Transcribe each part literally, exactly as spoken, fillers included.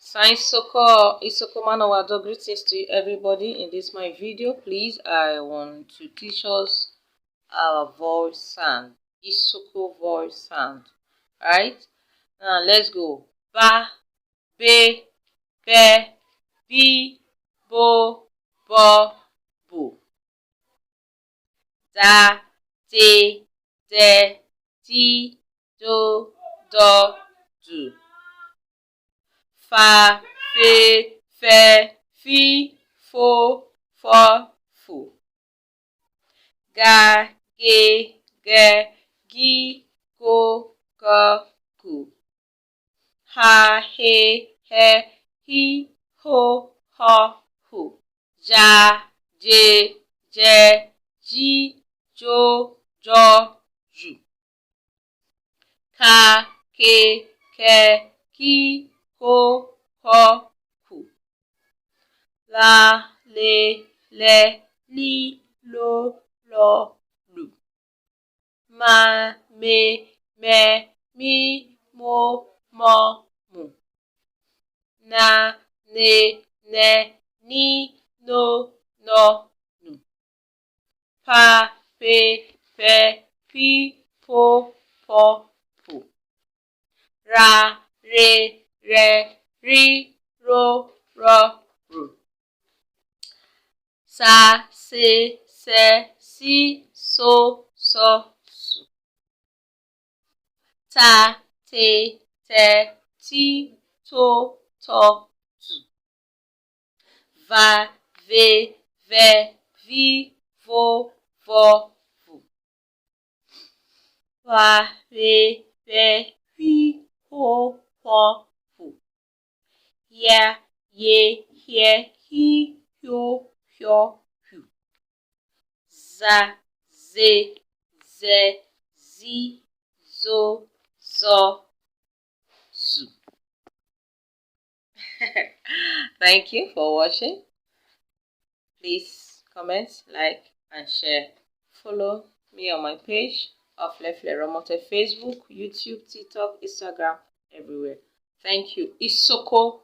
Sa isoko, isoko mano wado. Greetings to everybody in this my video. Please, I want to teach us our vowel sound. Isoko vowel sound. Right? Now let's go. Ba, be, be, bi, bo, bo, bu. Da, de, de, di, do, do, du. Fa, fe, fe, fi, fo, fo, fu. Ga, ge, ge, gi, go, go, gu. Ha, he, he, hi, ho, ho, hu. Ja, je, je, ji, jo, jo, ju. Ka, ke, ke, ki, ko, ko, ku. La, le, le, li, lo, lo, lu. Ma, me, me, mi, mo, mo, mu. Na, ne, ne, ni, no, no, nu. Pa, pe, pe, pi, po, po, pu. Ra, re, re, ri, ro, ro, ru. Sa, se, se, si, so, so, su. Ta, te, te, ti, to, to, tu. Va, ve, ve, vi, vo, vo, vu. Wa, we, we, wi, wo, wo, wu. Ya, ye, ye, hi, yo, yo, yu. Za, ze, ze, zi, zo, zo, zu. Thank you for watching. Please comment, like, and share. Follow me on my page of Lefle Romote, Facebook, YouTube, TikTok, Instagram, everywhere. Thank you. Isoko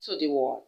to the world.